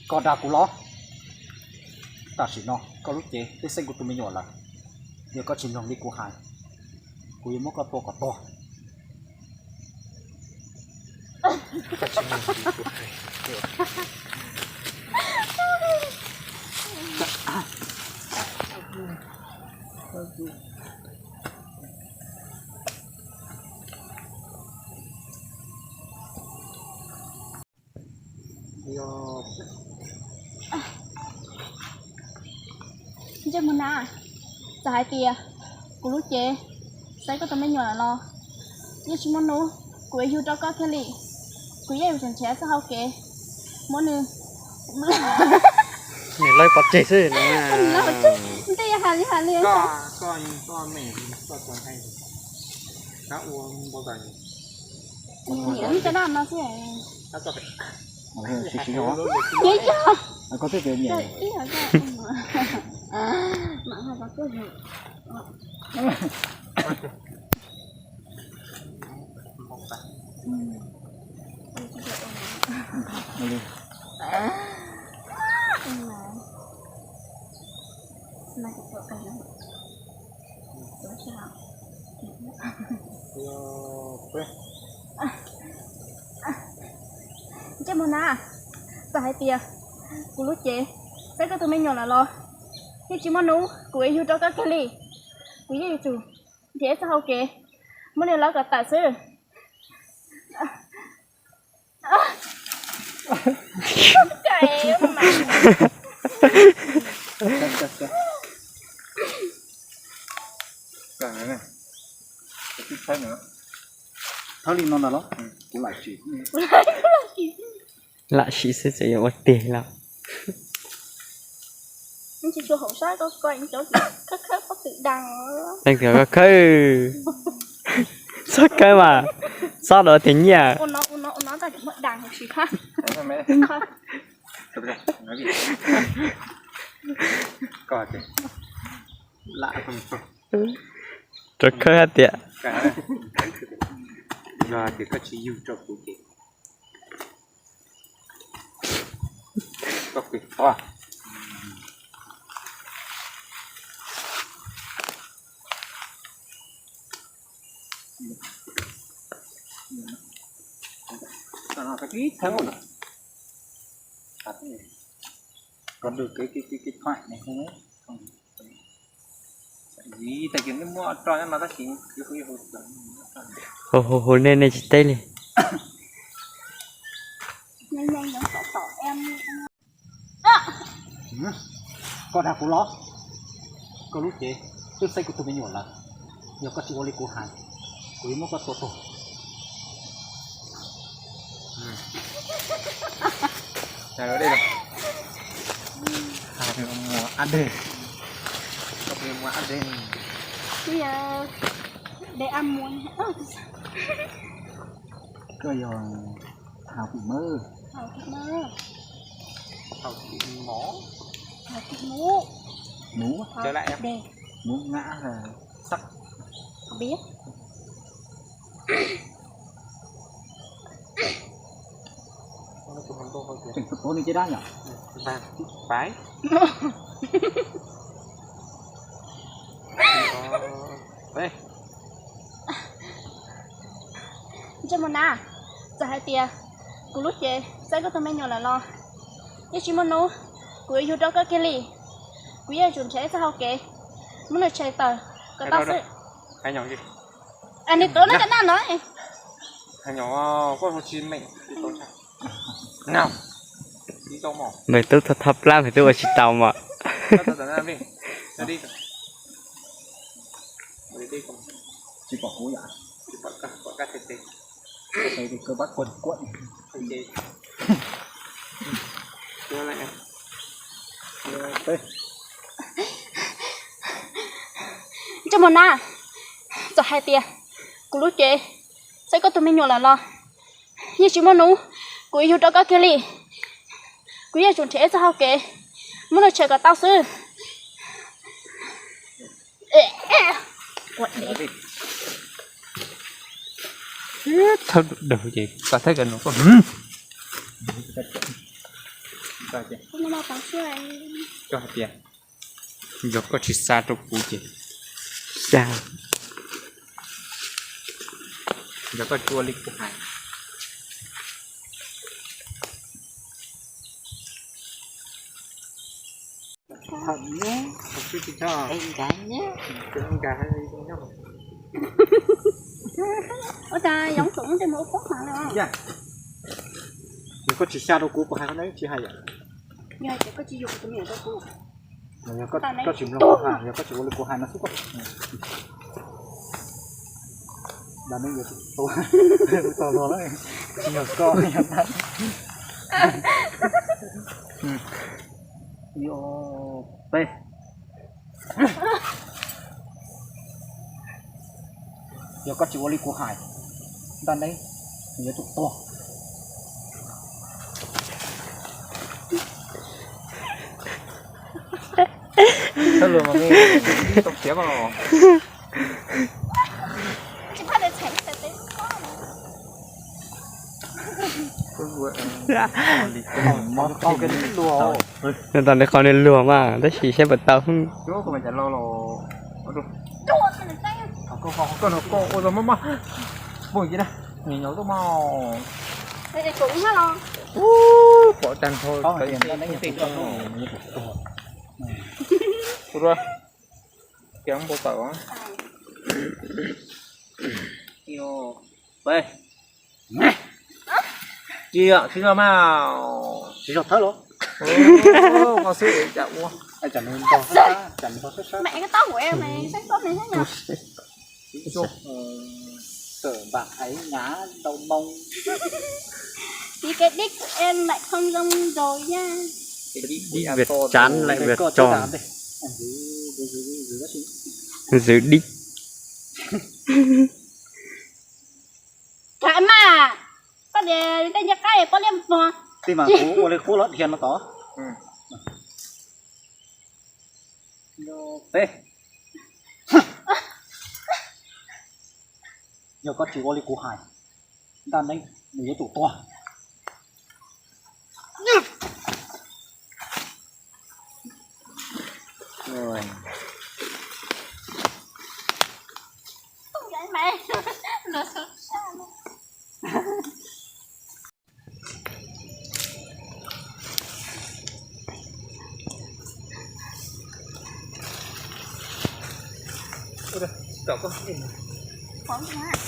Koj dag kuv los? Tam sim no koj lub cev twb xeeb kuv tus me nyuam lawm. Yog koj tsis mloog li kuv hais, kuv yuav muab koj tua kom tuag. Ntsej muag na, txawm hais tias kuv lub cev xeeb koj tus me nyuam lawm los, yeej tsis muaj hnub kuv yuav yug rau koj kiag li. Kuv yeej yuav tsum nrhiav txoj hau kev muab nws. Nws lawv pov tseg xwb no. Nws lawv pov tseg, nws twb yog hais li hais li. Koj, koj, koj me, koj txog nthe, koj ua npau taws. Niam cov dab no xwb. Sim sim os. Koj twb tias niam. Mam hais rau koj. Ntsej muag na, txawm hais tias kuv lub cev xeeb koj tus me nyuam lawm los, yeej tsis muaj hnub kuv yuav yug rau koj kiag li. Kuv yeej yuav tsum nrhiav txoj hau kev muab nws lawv kom tawm xwb. Thawb li no ntag los? Kuv lam sim. Lam sim xwb txawm yuav ua tiag los. Leej twg koj khawb, txhob khawb mas, txhob dov tiag nyiaj. Rov khawb hais tias, Hu hu hu nej, nej tsis teb li. Koj dag kuv los? Koj lub cev twb xeeb kuv tus me nyuam lawm. Yog koj tsis ua li kuv hais, kuv yuav muab koj tua tuag. Koj yog Hào Thị Mơ. Hào Thị Mơ. Hào Thị Mơ. Hào Thị Mú. Mú. Hào Thị Mú. Mú ngã là sắt. Không biết. Tỉnh thành phố này chứ đó nhỉ? Vàng Thị Pái. Ê. Ntsej muag na, txawm hais tias kuv lub cev xeeb koj tus me nyuam lawm los, yeej tsis muaj hnub kuv yuav yug rau koj kiag li. Kuv yeej yuav tsum nrhiav ib txoj hau kev muab nws tshem tawm kom tau xwb. Nws tuav no cov naj no. Npawg tub thoj thoj plab, npawg tub ua tsis tau mas. Ntsej muag na, txawm hais tias kuv lub cev xeeb koj tus me nyuam lawm los, yeej tsis muaj hnub kuv yuav yug rau koj kiag li. Kuv yeej yuav tsum nrhiav ib txoj hau kev muab nws tshem kom tau xwb. Thawb daug ces koj thawb koj nus koj. Koj hais tias, yog koj tsis xa rau kuv ces, xa, yog koj tsis ua li kuv hais. Ua cas yoov txoom tej mus ua pob mas lawm. Yog koj tsis xa rau kuv, kuv hais qhov no tsis hais yom. Yog tias koj tsis yug tus me nyuam rau kuv, yog koj tsis mloog kuv hais, yog koj tsis ua li kuv hais no xwb koj. Nta ne yuav tus tua, tua luag lawm, tsis yog koj. Yog peb, yog koj tsis ua li kuv hais, nta ne yuav tus tuag. Tau tiav os. Nyob tau li qhov niag luag mas tab sis saib puas tau. Pom tag nrho. Tsis yog, tsis yog mas. Tsis yog thawb los? Koj xwb cas ua. Mẹ có tóc của em này, sắc tóc này khác nhau. Tawm npam hais nyav ntau moo. Tiv cái đít của em lại không giống rồi nha. Đít Việt Trắng lại Việt Tròn. Giữ đít. Koj niam, tej ncej qaib poj liab mog. Tej mas kuv ua li qub los dhia no tod. Peb, yog koj tsis ua li kuv hais, nta neeb nws yuav tsum tuag. Ua, tsis tau koj. Phom ntag.